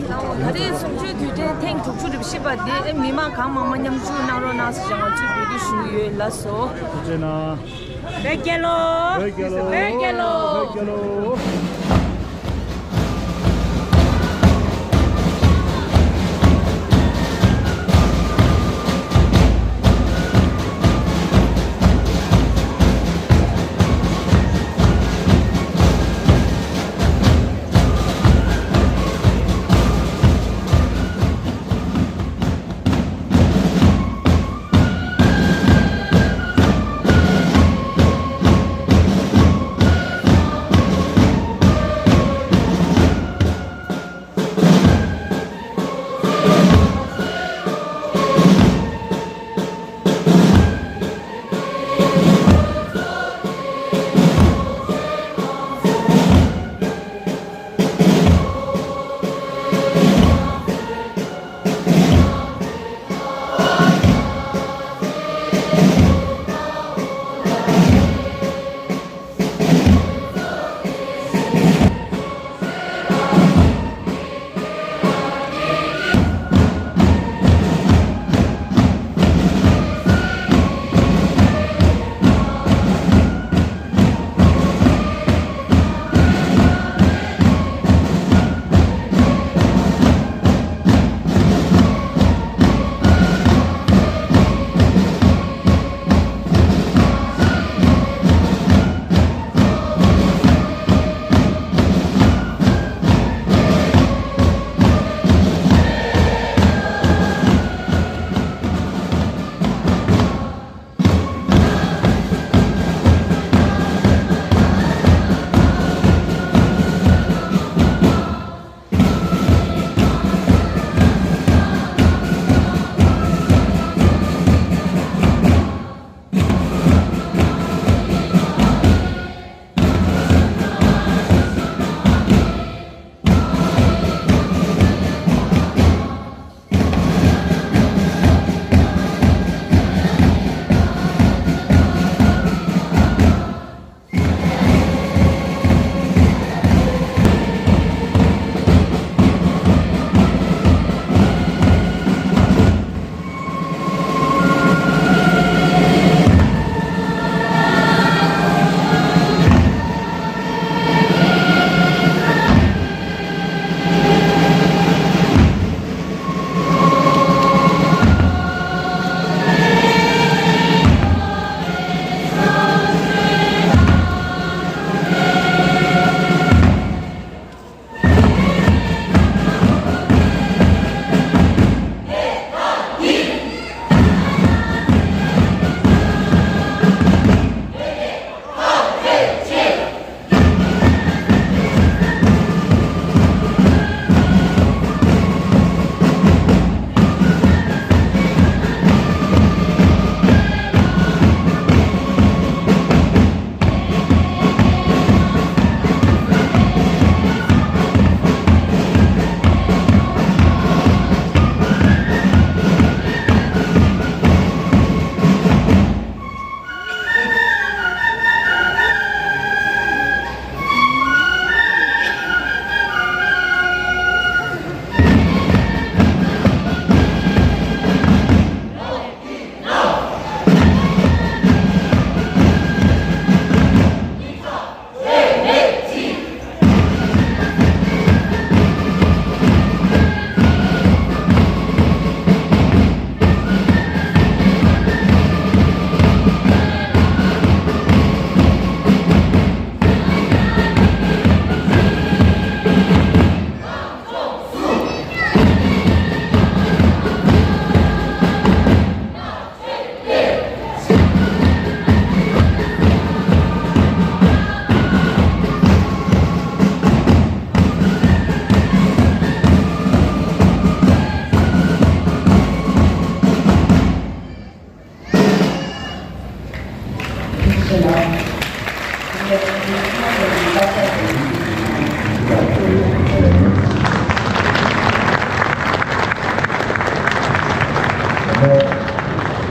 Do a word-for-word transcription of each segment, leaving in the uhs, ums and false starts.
ད་རེས་གསུང་ཆོས་དུས་དྲན་ཐེངས་དྲུག་ཅུ་རེ་བཞི་པ་དེ་མི་མང་གང་མང་མང་མཉམ་ཞུགས་གནང་རོགས་གནང་ཟེར་ང་ཚོས་འབོད་སྐུལ་ཞུ་གི་ཡོད། ལགས་སོ། ཐུགས་རྗེ་གནང་། བོད་རྒྱལ་ལོ། བོད་རྒྱལ་ལོ། བོད་རྒྱལ་ལོ། བོད་རྒྱལ་ལོ།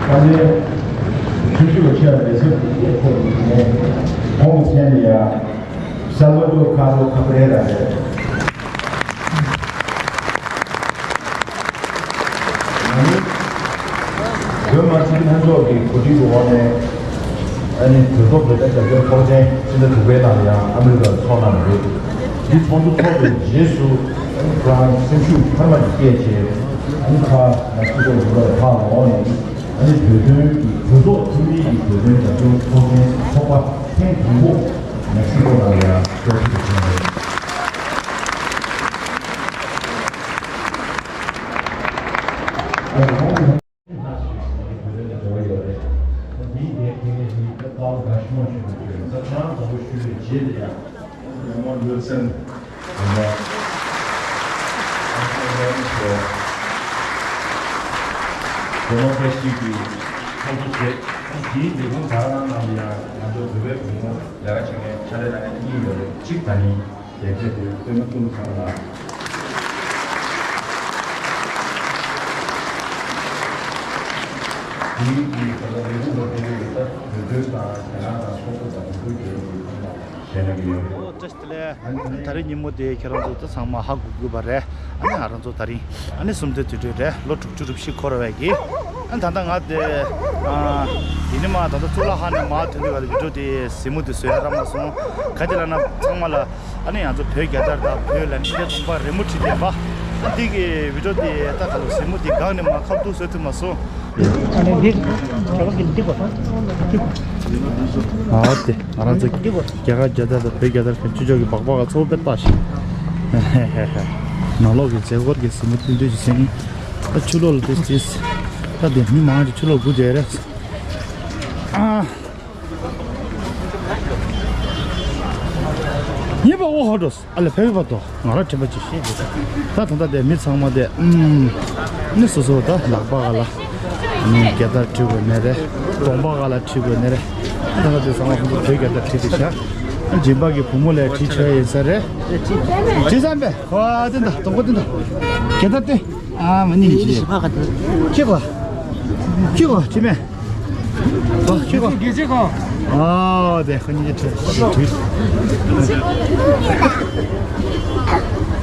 ཁ་ནས་ཆུ་ཤུགས་ཆེ་བ་ལས་སེམས་ཀྱི་ཁོ་ནས་ཁོང་མཚན་ཡ་སལ་བ་ཏོ་ཁ་རོ་ཁ་པ་རེ་ར་རེད། ལྷན་ཚོགས་ཀྱི་གོ་སྒྲིག་གི་འོག་ནས་ཨ་ནི་གྲོས་ཚོགས་བོད་དོན་རྒྱབ་སྐྱོར་ཚོགས་ཆེན་ཕྱི་ཟླ་དྲུག་པའི་ནང་ལ་ཡང་ཨ་མི་རི་ཀར་ཚོགས་གནང་བ་རེད། འདི་ཚོགས་འདུ་ཚོགས་པའི་རྗེས་སུ་ཨ་ནི་ཁོ་རང་སེམས་ཤུགས་འཕར་མ་ཞིག་སྐྱེས་བྱས་ཨ་ནི་ཁ་ན་ཆུ་ཚོད་དགུ་པར་ཕར་ལོག་ནས་ཨ་ནི་བོད་དོན་གྱི་གྲོས་ཚོགས་མཐུན་སྒྲིལ་གྱི་བོད་དོན་རྒྱབ་སྐྱོར་ཚོགས་ཆེན་ཚོགས་པ་ཐེངས་དང་པོ་ནེག་སི་ཀོ་ནང་ལ་ཡང་གཙོ་བྱས་ཕྱིན་པ་རེད། གཅིག་ད་ནི་དེ་ཚེ་དེ་སྟོན་མ་ཐུབ་ཚང་ལ། དེའི་གི་ད་ལྟ་ལས་ཁུངས་ལ་ཕེབས་ཡོད་ད་བོད་དོན་དང་རྒྱ་ནག་དང་ཚོགས་གཙོ་དང་བོད་དོན་རྒྱལ་ཡོངས་ཀྱི་ཚང་མ་ཞལ་ནས་ཡོད། ཨོ་བཀྲ་ཤིས་བདེ་ལེགས། ཨ་ནི་ད་རེས་ཉིན་མོ་དེ་ཁྱེད་རང་ཚོ་ད་ཚང་མ་ཧ་གོ་གི་ཡོད་པ་རེད། ཨ་ནི་ང་རང་ཚོ་ད་རིང་ཨ་ནི་གསུམ་བདེ་དུས་དྲན་རེད། ལོ་དྲུག་ཅུ་རེ་བཞི་འཁོར་བའི་གི། ཨ་ནི་ད་ལྟ་ང་དེ་ཨ་ཡིན་ནི་མ་ད་ལྟ་གཙུག་ལག་ཁང་ནས་མར་ཐོན་དུས་ག་ལ་བི་ཌིའོ་དེ་གཟིགས་མོ་དེ་བཟོ་ཡ་རག་མ་སོང་། ག་དེ་ལབ་ན་ཚང་མ་ལ། ཨ་ནི་ང་ཚོ་བོད་རྒྱལ་དར་དང་བོད་ལ་ནི་དེ་གདོང་པ་རི་མོ་བྲིས་ཏེ་པ། ཨ་འདི་གི་བི་ཌིའོ་དེ་ད་ག་ལ་གཟིགས་མོ་དེ་སྒང་ནས་མར་ཁ་ཐུག་བཟོ་ཐུབ་མ་སོང་། ཨ་ནི་འདི་རྒྱ་གར་གྱི་འདི་གོ་ད། ཨ་དེ་ང་རང་ཚོ་འདི་གོ་རྒྱ་གར་རྒྱལ་དར་དང་བོད་རྒྱལ་དར་གྱི་ཆུ་ལྕོག་གི་སྦག་སྦག་ག་ཚོགས་པའི་ལྟ་ཞིག་ནང་ལོགས་ཀྱི་མཛད་སྒོར་གྱི་གཟིགས་མོ་ཐུང་ཐུང་ཞིག་ཟིན། ད་ཆུ་ལོག་ལ་དེ་ཅིས་ད་དེ་མི་མང་ཞིག་ཆུ་ལོག་སྒུག་བསྡད་རེད། ཨ། ཉེས་པ་ཨོ་ཧོ་འགྲོ། ཨ་ལེ་ཕེབས་པ་དོ། ང་ར་དྲན་པ་ཅིག་ཤེས་དགོས། ད་ད་ལྟ་དེ་མི་ཚང་མ་དེ་ཨུམ། ནི་སོ་སོ་ད་ལག་པ་ག་ལ་ནི་རྒྱལ་དར་བྲིས་དགོས་ནི་རེད། གདོང་པ་ག་ལ་བྲིས་དགོས་ནི་རེད། ད་ལྟ་དེ་ཚང་མ་ཁོང་ཚོ་བོད་རྒྱལ་དར་བྲིས་ཏེ་བཞག་སྦྱིན་པ་གི་བུ་མོ་ལས་བྲིས་ཆོག་ཡིན་ས་རེད། བྲིས་ཚར་པས། ཨ་དེ་འདྲ་གདོང་པ་དེ་འདྲ། རྒྱལ་དར་དེ། ཨ་མ་ནི་ཡིན་ཞེས། ཁྱེད་པ། ཁྱེད་པ། ཁྱེད་པ་ཅི་མེད། ཨ་ཁྱེད་པ། དགེ་བྱེད་གང་། ཨ་དེ་ཁོ་གཉིས་ཀྱི་ཁྲོད་དུས།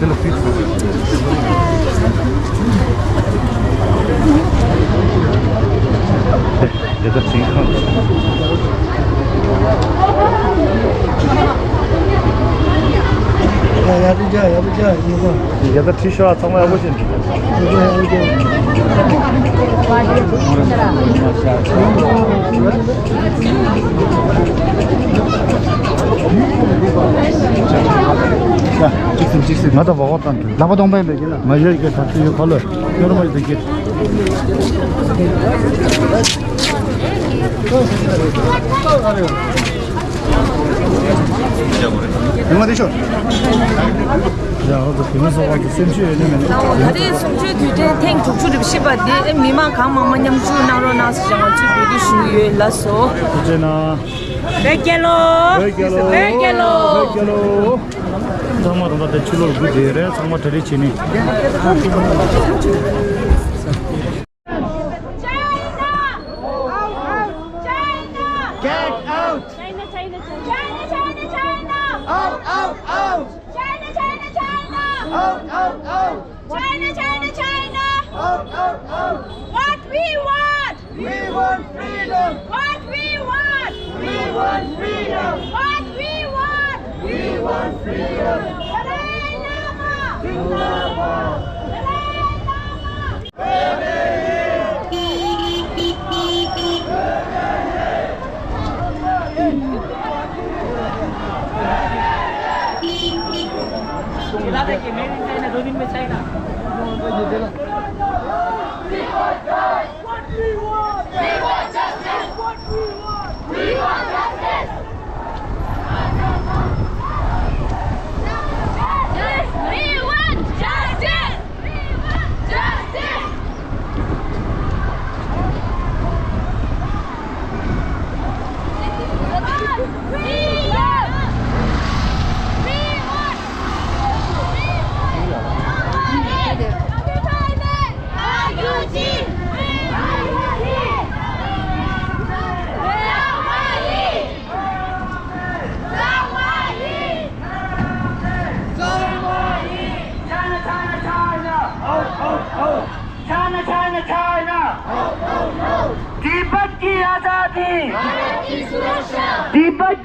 དེ་ལ་ཕིག་དེ་ད་ཕིག་ཁང་། ཡ་ཡ་དེ་རྒྱ་ཡ་དེ་རྒྱ་ཡིན་པ། ཡ་ད་ཁྲི་ཤོ་ཨ་ཚང་མ་ཡག་པོ་བྱས་འདུག་ང་ད་བ་བ་བཏང་གི་ལག་པ་གདོང་པ་ཡིན་པས་ཀྱི་ན། མ་ཡོད་ཀྱི་ད་ཚུ་ཡོད་ཁ་ལོ་ཡོད་ར་མ་ཡོད་ཀྱི། ཡོང་བ་དེ་ཤོག་ཡ་ཧོ་ད་བུད་མེད་ཚོགས་པ་གི་སེམས་ཤུགས་ཡོད་ནི་མེད་ནི། ད་རེས་གསུམ་བཅུའི་དུས་དྲན་ཐེངས་དྲུག་ཅུ་རེ་བཞི་པ་འདི་མི་མང་གང་མང་མང་མཉམ་ཞུགས་གནང་རོགས་གནང་ཟེར་ང་ཚོས་འབོད་སྐུལ་ཞུ་གི་ཡོད། ལགས་སོ། ཐུགས་རྗེ་གནང་། བོད་རྒྱལ་ལོ། བོད་རྒྱལ་ལོ། བོད་རྒྱལ་ལོ། བོད་རྒྱལ་ལོ། ཚང་མ་ད་ལྟ་དེ་ཕྱི་ལོགས་སྒུག་བསྡད་རེད། ཚང་མ་གྲ་སྒྲིག་བྱེད་ནི། China! Out, out! China! Get out! China, China, China! China, China, China! Out, out, out! China, China, China! Out, out, out! China, China, China! Out, out, out! What we want? We want freedom! What we want? We want freedom! What we want? We want freedom! Dalai Lama! Zindabad! Dalai Lama! What we want! We want justice! What we want! We want justice! Justice! We want justice! We want justice! We want! We want!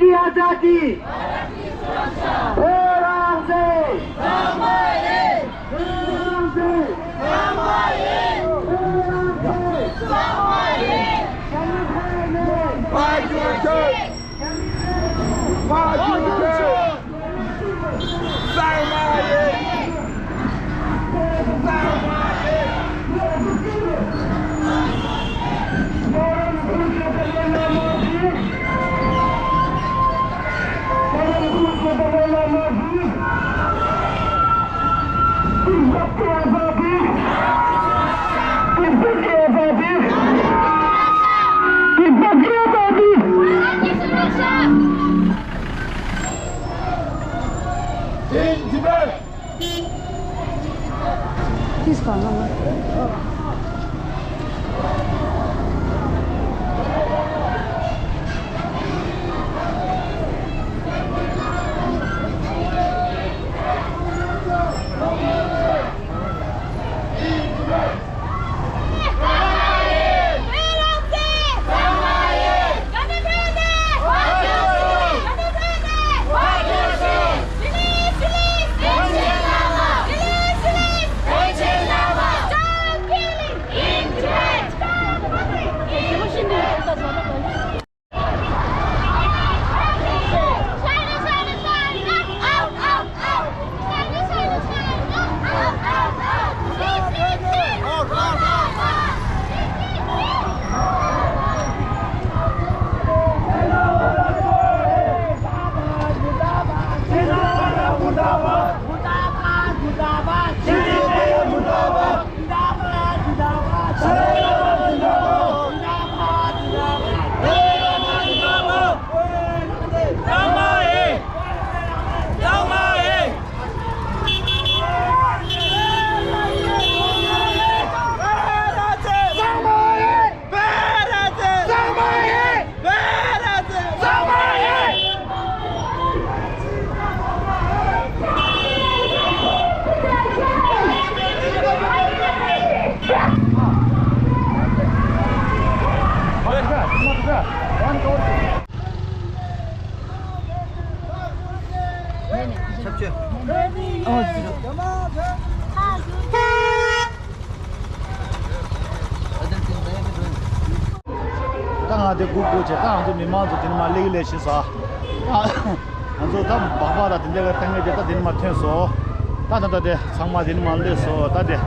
आजादी। औरंगजेब। औरंगजेब। ད་ང་དེ་སྒུག་སྒུག་བྱས། ད་ང་ཚོ་མི་མང་ཚོ་དེ་ནས་མར་སླེབས་ཀྱི་ལས་བྱེད་ས། ང་ཚོ་ད་སྦག་སྦག་དང་དེ་འདྲ་གི་ཐོན་མཁན་དེ་ད་དེ་ནས་མར་ཐོན་སོང་། ད་ད་ད་དེ་ཚང་མ་དེ་ནས་མར་སླེབས་སོང་། ད་དེ།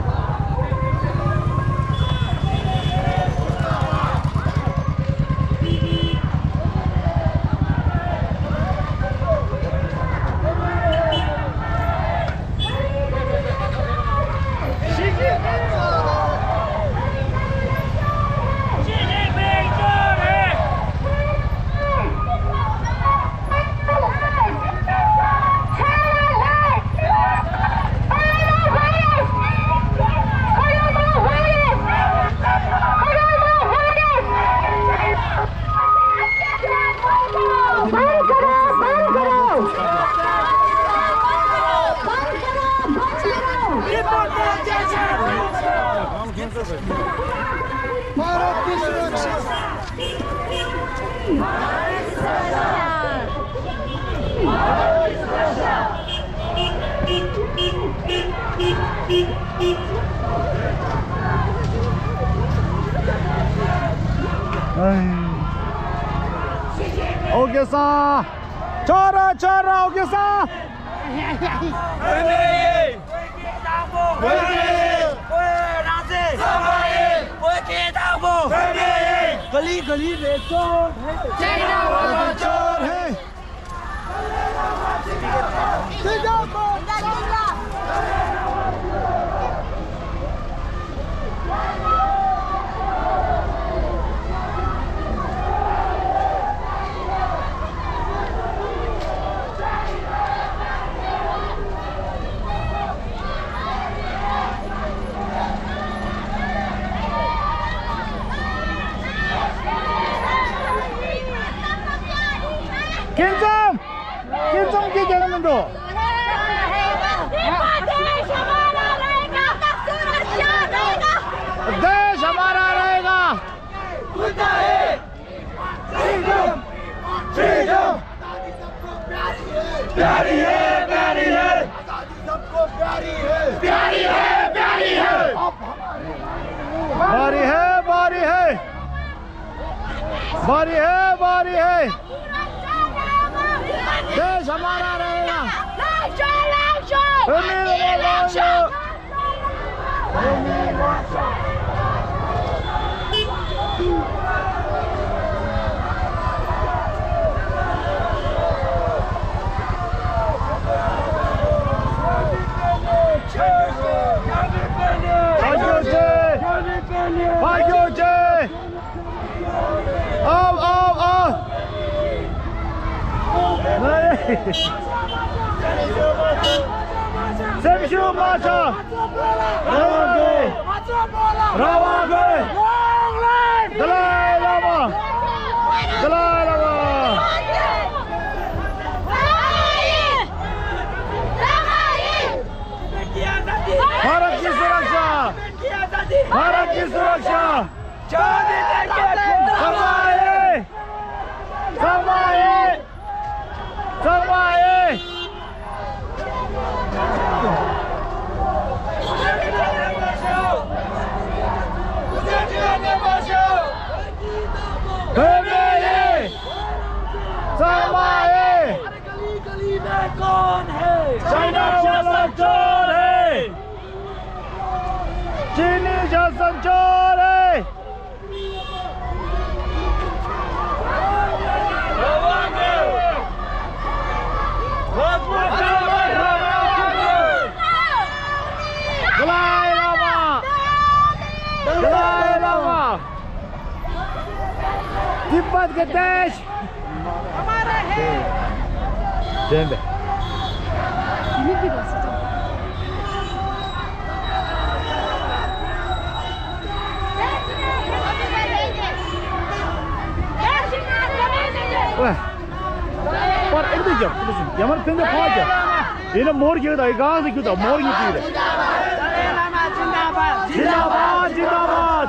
ཨོ་རྒྱལ་སང་། ཆོ་ར་ཆོ་ར་ཨོ་རྒྱལ་སང་། ཁྱེད་ཚང་། ཁྱེད་ཚང་གིས་རྒྱག་གི་མི་འདུག देश हमारा रहेगा। प्यारी है, प्यारी है। आजादी सबको प्यारी है। प्यारी है, प्यारी है। अब हमारी बारी है, बारी है। बारी है, बारी है। देश हमारा रहेगा। Ao, ao, ao! Sɛམ་ཤུགས་མ་ཆག་རང་དབང་དགོས། རང་དབང་དགོས། Long live! དཱ་ལའི་བླ་མ། དཱ་ལའི་བླ་མ། भारत की सुरक्षा। भारत की सुरक्षा। ཚང་མ་ཡེ། ཚང་མ་ཡེ། ཚང་མ་ཡེ། བོད་མི་ཡེ། ཚང་མ་ཡེ། गली गली में कौन है? चाइना वाला चोर है। चीनी शासन चोर है। दलाई लामा। दलाई लामा। तिब्बत के देश। हमारा है। जय हिंद। ओए। पर एक दे जा, पुलिस। यामर पेंदे खा जा। ये ना मोर गिर दा, गांव से क्यों दा, मोर गिर दा। जिंदाबाद, जिंदाबाद।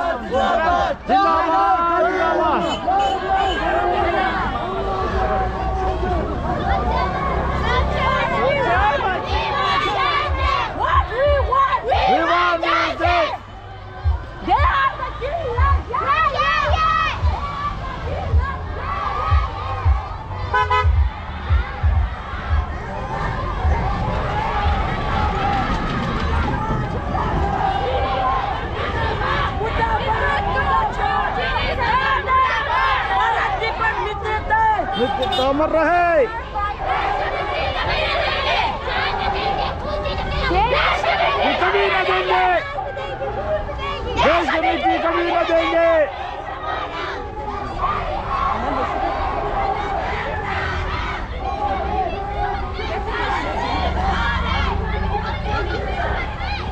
जिंदाबाद, जिंदाबाद। What we want, we want justice. They are the killers. Yeah, yeah, yeah. अमर रहे। कभी न देंगे। देश की मिट्टी कभी न देंगे।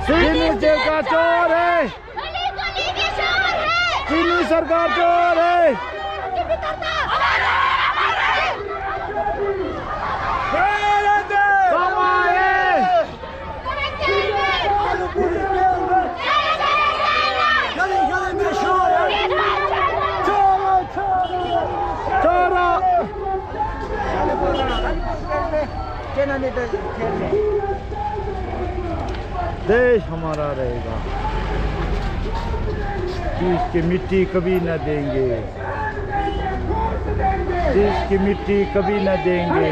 सिंह जेल का चोर है। गली गली में शोर है। चीनी सरकार चोर है। समय है। देश हमारा रहेगा। देश की मिट्टी कभी न देंगे। देश की मिट्टी कभी न देंगे।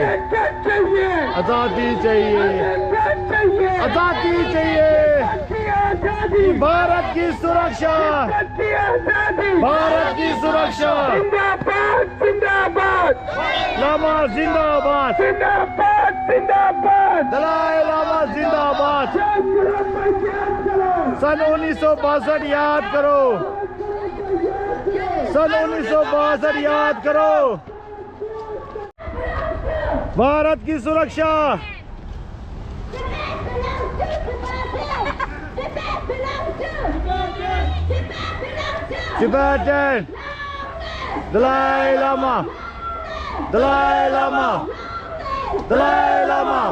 आजादी चाहिए। आजादी चाहिए। भारत की सुरक्षा। भारत की सुरक्षा। जिंदाबाद, जिंदाबाद। लामा जिंदाबाद। जिंदाबाद, जिंदाबाद। दलाई लामा जिंदाबाद। सन उन्नीस सौ बासठ याद करो। सन उन्नीस सौ बासठ याद करो। भारत की सुरक्षा। Tibetan. Dalai Lama. Dalai Lama. Dalai Lama.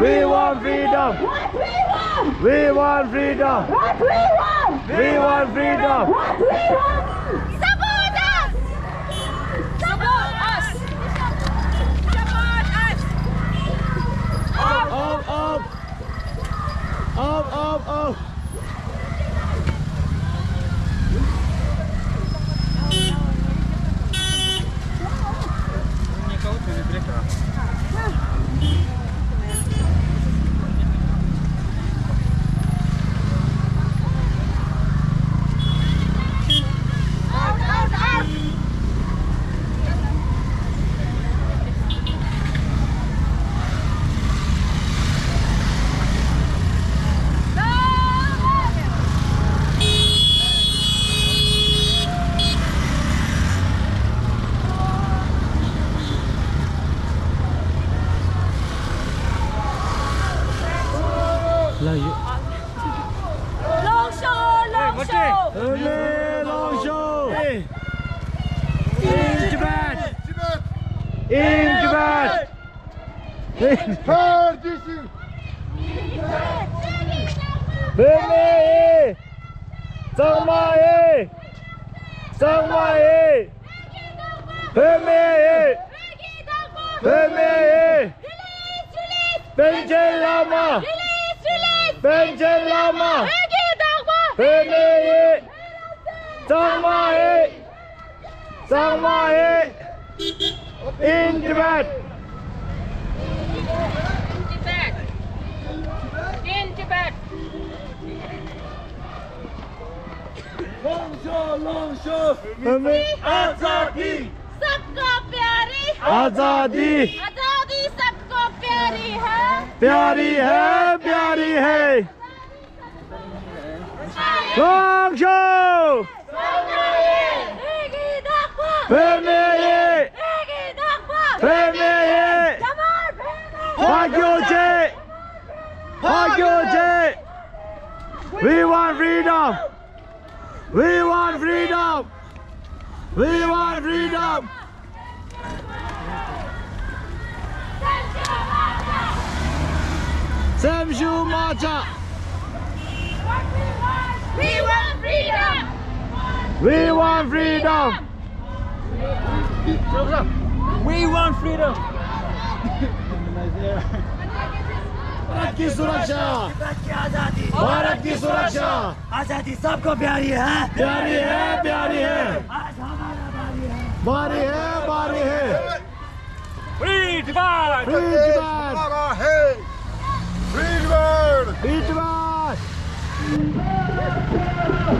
We want freedom. We want freedom. We want freedom. Support us. Support us. Support us. Up, up, up. ལ་ཡོད། ལོངས་ཤོག་ལོངས་ཤོག་ཨ་ནེ་ལོངས་ཤོག In Tibet! In Tibet! Hard this is བོད་མི་ཡིས། གཙང་མ་ཡིས། གཙང་མ་ཡིས། བོད་མི་ཡིས། བོད་མི་ཡིས། པཎ་ཆེན་བླ་མ། པཎ་ཆེན་བླ་མ། བོད་མི་ཡིས། གཙང་མ་ཡིས། གཙང་མ་ཡིས། In Tibet. In Tibet. In Tibet. ལོངས་ཤོག་ལོངས་ཤོག་ཨ་ཛ་དི། सबको प्यारी आज़ादी। आज़ादी सबको प्यारी है। प्यारी है, प्यारी है। ལོངས་ཤོག་བོད་མི་ཡིས། བོད་མི་ཡིས། ཕར་རྒྱུགས་བྱེད། ཕར་རྒྱུགས་བྱེད། We want freedom! We want freedom! We want freedom! སེམས་ཤུགས་མ་ཆག We want freedom! We want freedom! We want freedom! Bharat की सुरक्षा! भारत की सुरक्षा! आजादी सबको प्यारी है। प्यारी है, प्यारी है। आज हमारा बारी है। बारी है, बारी है। Free Tibet! Free Tibet! हमारा है। Free Tibet! Free Tibet!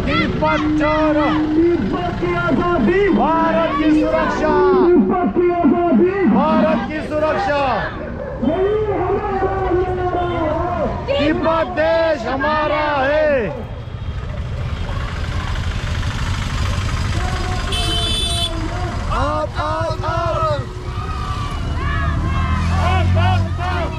Tibet छोडो! तिब्बत की आजादी! भारत की सुरक्षा! तिब्बत की आजादी! भारत की सुरक्षा! तिब्बत देश हमारा है। Out, out, out! Out, out, out!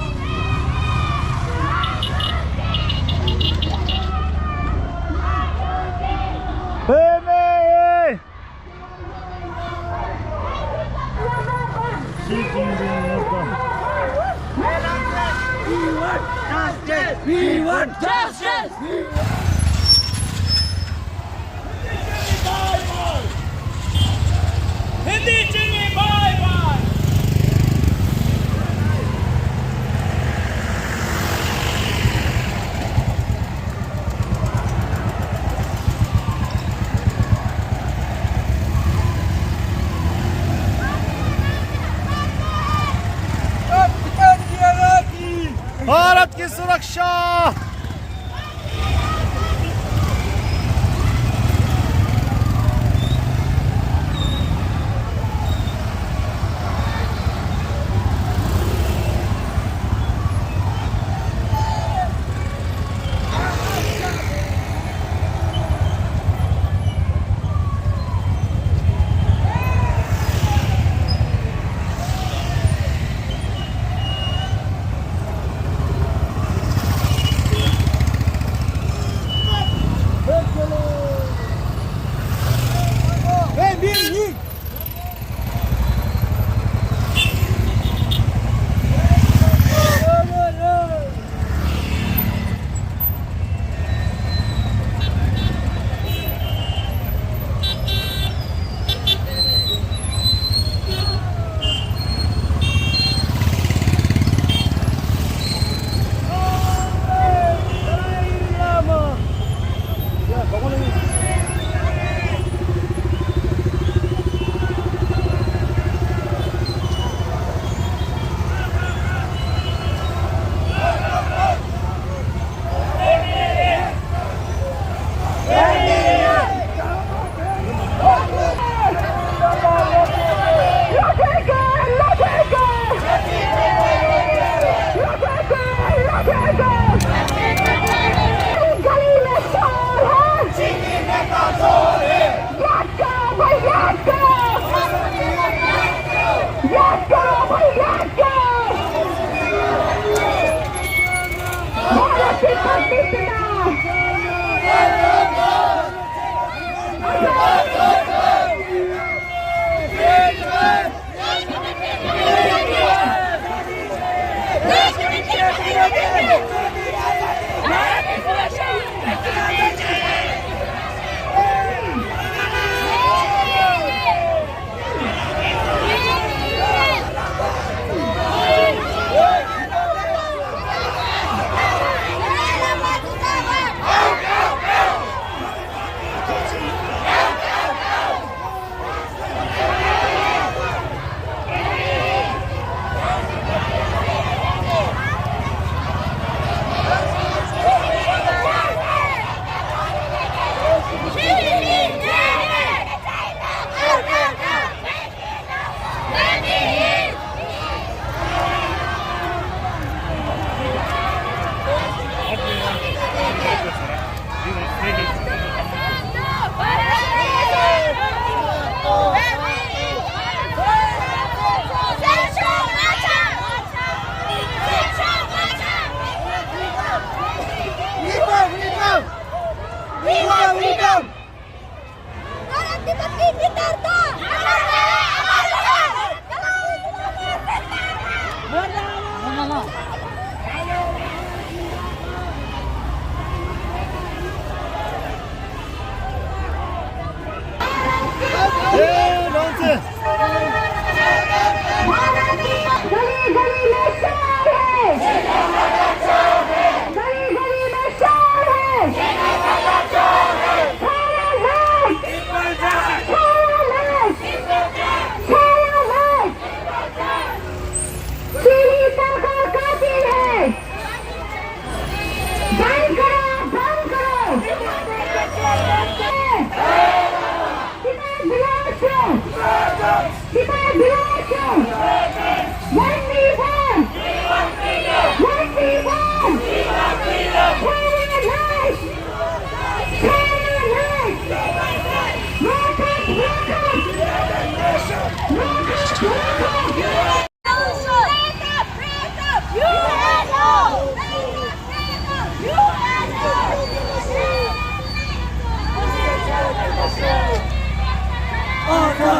We want justice! We want justice!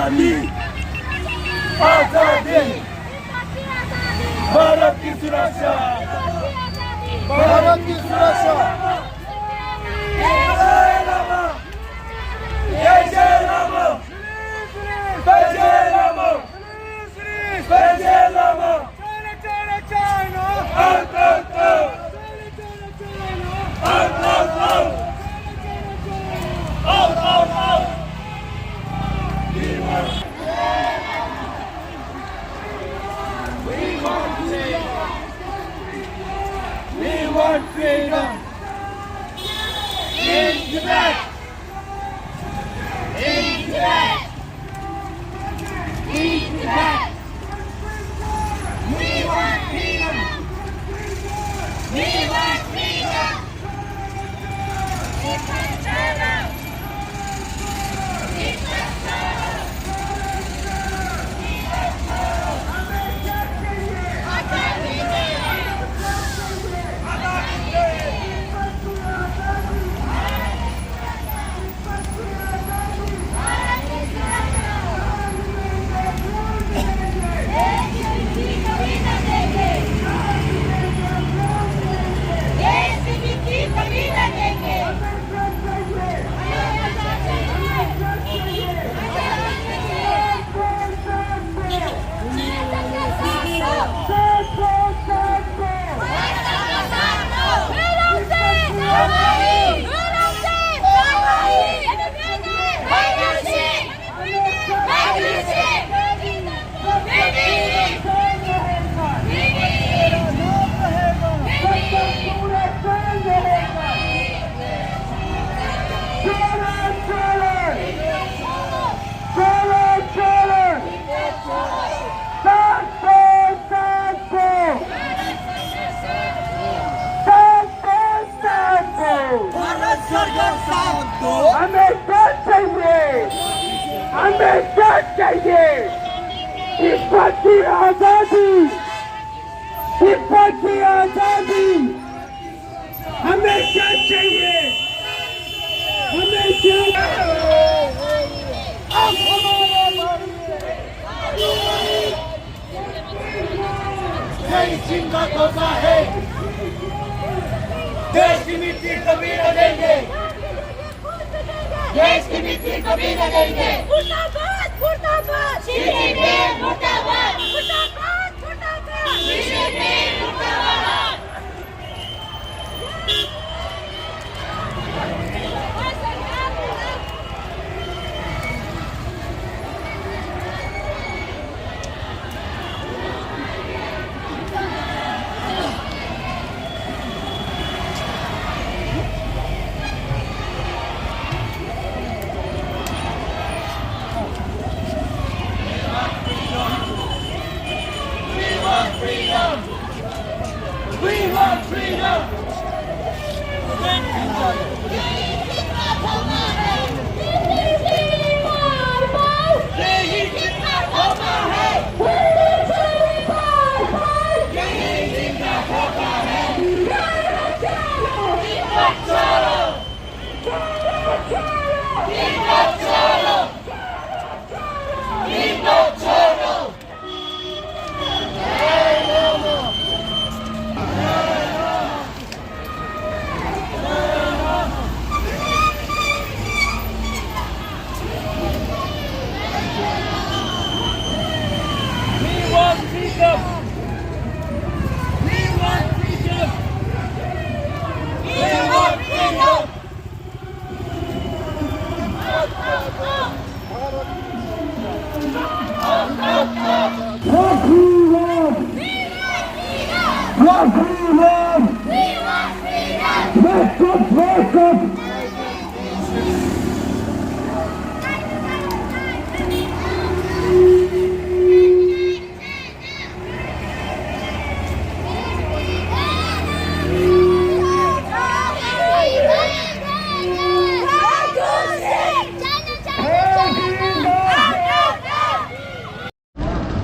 आजादी, आजादी, भारत की सुरक्षा, भारत की सुरक्षा। जय राम, जय जय राम, जय जय राम, जय जय Ram. Out, out, out! Out, out, out! Out, out, out! We want, we want freedom! We want freedom! In Tibet! In Tibet! In Tibet! We want freedom! We want freedom! Tibet Cholo! Tibet Cholo! Tibet Cholo! आजादी चाहिए! आजादी चाहिए! भारत सरकार साथ दो। हमें क्या चाहिए? हमें क्या चाहिए? तिब्बत की आजादी, तिब्बत की आजादी। हमें क्या चाहिए? हमें क्या? जय सिंह का तोहफा है। देश की मिट्टी कभी न देंगे। देश की मिट्टी कभी न देंगे। मुर्दाबाद, मुर्दाबाद। शी जिनपिंग मुर्दाबाद। मुर्दाबाद, मुर्दाबाद। शी जिनपिंग मुर्दाबाद। We want freedom! We want freedom! We want freedom!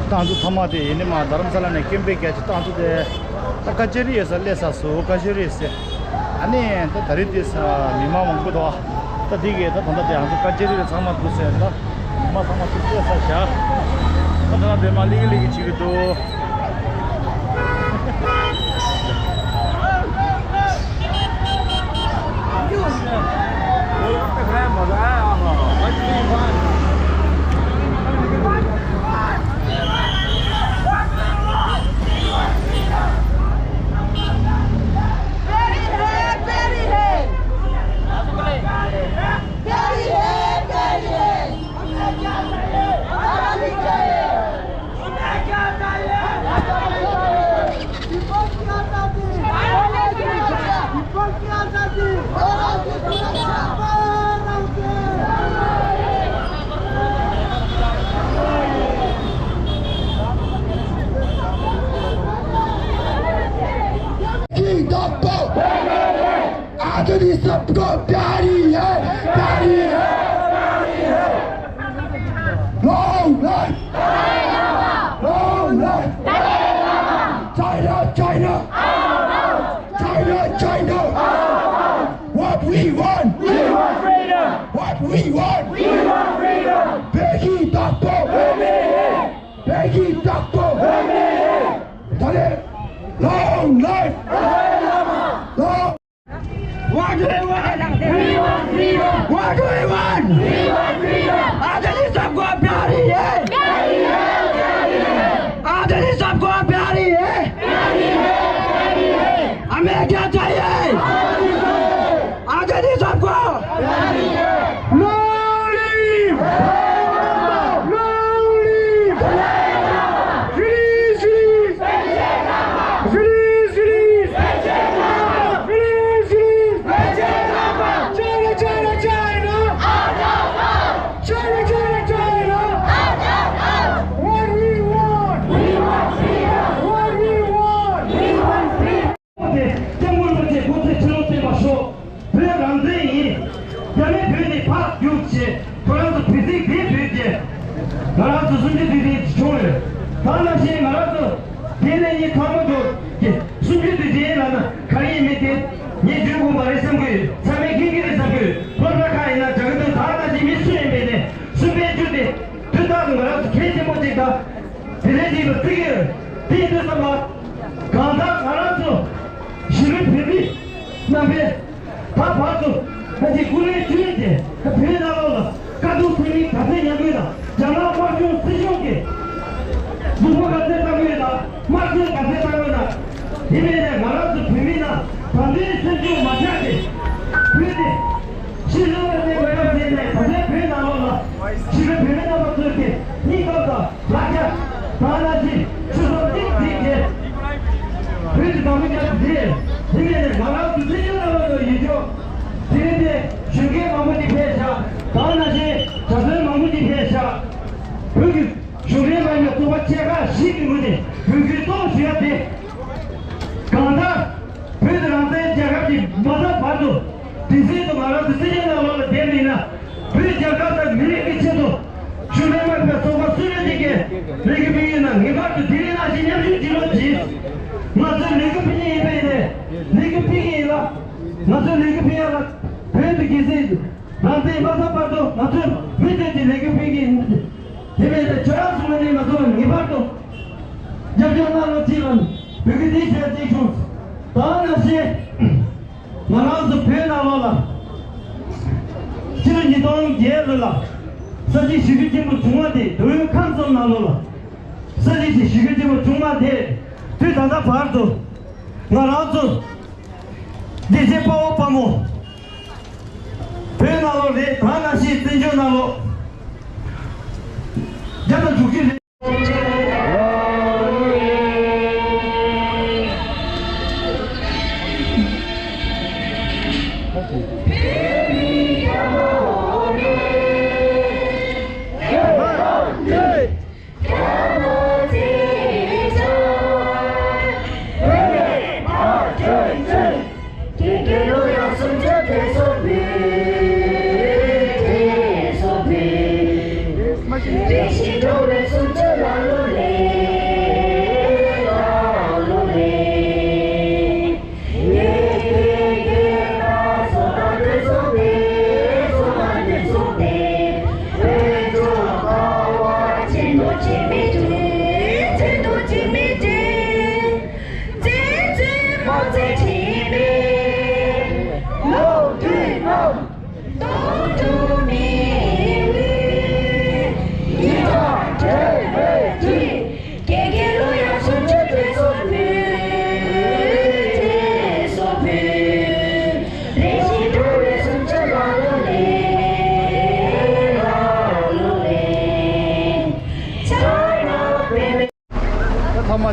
ཏང་ཙུའུ་ཐ་མག་དེ་ཡིན་ནི་མ། རྡ་རམ་ས་ལ་ནས་ཀེམ་པེ་རྒྱག་ཅིག་ཏང་ཙུའུ་དེ། ད་ཀ་ཅེ་རི་ཡོད་ས་སླེབས་ས་སུ་ཀ་ཅེ་རི་ཟེར། ཨ་ནི་ད་ད་རེས་དེ་ས་མི་མང་མང་པོ་འདུག་ད་དེ་གས་ད་ད་ལྟ་དེ་ང་ཚོ་ཀ་ཅེ་རི་ལ་ཚང་མ་འདུག་ཟེར་ད། མ་ཚང་མ་ཚུར་བསྐྱལ་ཚར་བཞག་ད་ད་ལྟ་མ་ལིག་ལིག་བྱེད་ཀྱི་འདུག आजादी सबको प्यारी है, प्यारी है। Long life! Long life! China, China! China, China! What we want! We want freedom! What we want! We want freedom! Peggy Doctor! Peggy Doctor! Long life! Long What do we want? We want freedom. What do we want? We want freedom. आजादी सबको प्यारी है। प्यारी है, प्यारी है। आजादी सबको प्यारी है। प्यारी है, प्यारी है। हमें क्या चाहिए? आजादी सबको। आजादी सबको। प्यारी है। Long live! Long live! Julius, Julius! Julius, Julius! Julius, Julius! China, China, China! China, China, China! What we want? We want freedom! What we want? We want freedom! དེ་སྐྱབས་མགོན་རིན་པོ་ཆེ་སྐུ་ཚེ་ཁྲི་ལོ་བརྟན་པར་ཤོག་བོད་རང་བཙན་ཡིན། རྒྱ་མི་བོད་ནས་ཕར་རྒྱུགས་བྱས། ཁོ་རང་ཚོ་བོད་ཚིག་བེད་སྤྱོད་བྱས། ང་རང་ཚོ་གསུམ་བཅུ་དུས་དྲན་བྱུང་ཡོད། ད་ནང་བཞིན་ང་རང་ཚོ་དེ་ནས་ངས་ཚང་མ་ཚོ་གི་གསུམ་བཅུ་དུས་དྲན་ལབ་ན་ག་རེ་ཡིན་མིན་དེ་ངས་བརྗོད་དགོས་པ་རེད་བསམ་གི་ཡོད། ཚང་མས་མཁྱེན་གི་རེད་བསམ་གི་ཡོད། སློབ་གྲྭ་ཁག་ཡིན་ན་སྦྱང་གི་འདུག་ད་ནང་བཞིན་མི་སུ་ཡིན་པའི་ནས་གསུམ་པའི་བཅུ་དེ་དུས་རྟག་ཏུ་ང་རང་ཚོ་གལ་ཆེན་པོ་ཅིག་དང་། དེ་ནས་ཅིག་ལ་བརྩི་གི་ཡོད། དེ་ཡིན་དུས་ཙམ་པ། གང་ལྟར་ང་རང་ཚོ་གཞིས་ལུས་བོད་མི་རྣམ་པས་ད་བར་དུ་ད་ཅིག་སྐུ་ལས་བསྐྱོན་ཏེ་ད་བོད་ནང་ལོགས་ལ་དཀའ་སྡུག་ཐེབས་མིན་ག་ཚད་མྱངས་དགོས་དང་། རྒྱ་ནག་དམར་གཞུང་སྲིད་གཞུང་གིས་སྡུག་པོ་ག་ཚད་བཏང་དགོས་དང་། དམར་གསོད་ག་ཚད་བཏང་དགོས་དང་། དེ་མིན་ནས་ང་རང་ཚོ་བོད་མི་ནང་ད་ལྟའི་སེམས་ཤུགས་མ་ཆག་སྟེ་བོད་དེ་ཕྱི་ལོགས་ལ་གནས་དགོས་ཡ་ཟེར་ནས་ད་ལྟའི་བོད་ནང་ལོགས་ལ་གཞིས་ལུས་བོད་མི་རྣམ་པ་ཚོས་ཀྱི་སྙིང་སྟོབས་དང་། ལག་ཆ། ད་ནང་བཞིན་ཆུ་ཚོད་གཅིག་གཅིག་བྱས། བོད་ཀྱི་བདག་པོ་རྒྱབ་ཀྱི་རེད། དེ་ནས་ནས་ང་རང་ཚོ་བཙན་བྱོལ་ནང་ལ་ཡོད་ཆོག་དེ་རིང་དེ་གཞོན་སྐྱེས་མང་པོ་ཅིག་ཕེབས་ཤག་ད་ནང་བཞིན་གྲྭ་བཙུན་མང་པོ་ཅིག་ཕེབས་ཤག་བོད་ཀྱི་གཞུང་འབྲེལ་མ་ཡིན་པའི་ཚོགས་པ་ཆེ་ཁག་བཞི་གི་ངོས་ནས་འབོད་སྐུལ་གཙོ་བོ་ཞུ་ཡ་དེ། གང་ལྟར་བོད་རང་བཙན་རྒྱལ་ཁབ་ཀྱི་མ་རྩ་བར་དུ་དེ་སྲིད་དུ་ང་རང་ཚོ་བཙན་བྱོལ་ནང་ལོགས་ལ་བསྡད་པ་ཡིན་ན། བོད་རྒྱལ་ཁབ་དང་མི་རིགས་ཀྱི་ཆེད་དུ་གཞུང་འབྲེལ་མ་ཡིན་པའི་ཚོགས་པ་སུ་ཡིན་ཅིག་གིས་ལས་འགུལ་སྤེལ་ཡོད་ན་ངེས་པར་དུ་དེ་རིང་ནང་བཞིན་མཉམ་ཞུགས་བྱེད་རོགས་གྱིས། ང་ཚོས་ལས་འགུལ་སྤེལ་མཁན་ཡིན་པ་ཡིན་ནའི་ལས་འགུལ་སྤེལ་གྱི་ཡིན་ལ། ང་ཚོས་ལས་འགུལ་སྤེལ་ཡ་ལ་བོད་དུ་རྒྱལ་སྲིད་རང་བཙན་མ་ཐོབ་བར་དུ་ང་ཚོས་མུ་མཐུད་ཀྱི་ལས་འགུལ་སྤེལ་གྱི་ཡིན། དེ་བས་ན་ཁྱོད་རང་ཚོ་ངོས་ནས་ང་ཚོ་ལ་ངེས་པར་དུ་རྒྱབ་སྐྱོར་གནང་རོགས་གྱིས་ལ་འབོད་སྐུལ་དེ་ཞུ་ཡ་གཅིག་བྱུང་། ད་ནང་བཞིན། ང་རང་ཚོ་བོད་ནང་ལོགས་ལ་ཕྱི་ལོ་ཉིས་སྟོང་བརྒྱད་ལོ་ལ་ས་བྱི་ཞི་རྒོལ་ཆེན་པོ་བྱུང་བ་དེ་མདོ་དབུས་ཁམས་གསུམ་ནང་ལོགས་ལ་ས་བྱི་ཞི་རྒོལ་ཆེན་པོ་བྱུང་བ་དེ་དུས་ད་ལྟ་བར་དུ་ང་རང་ཚོ་བདེ་ཆེན་དཔའ་བོ་དཔའ་མོ་བོད་ནང་ལོགས་རེད། ད་ནང་བཞིན་བཙན་བྱོལ་ནང་ལོགས་བརྒྱ་དང་དྲུག་ཅུ་རེད།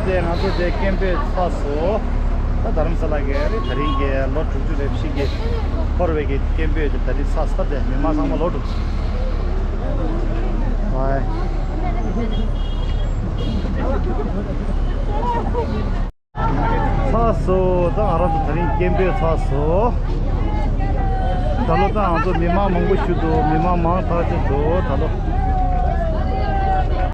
དེ་ང་ཚོ་དེ་སྐད་འབོད་ཚར་སོང་། ད་རྡ་རམ་ས་ལ་གི་རེད། ད་རིང་གི་ལོ་དྲུག་ཅུ་རེ་བཞི་གི་འཁོར་བའི་གི་སྐད་འབོད་དེ་ད་རིང་ཚར་སོང་། ད་དེ་མི་མང་ཚང་མ་ལོག་འགྲོ། ཝའི། ཚར་སོང་། ད་ང་རང་ཚོ་ད་རིང་སྐད་འབོད་ཚར་སོང་། ད་ལོ་ད་ང་ཚོ་མི་མང་མང་པོ་ཞིག་འདུག་མི་མང་མང་དྲགས་ཅིག་འདུག་ད་ལོ།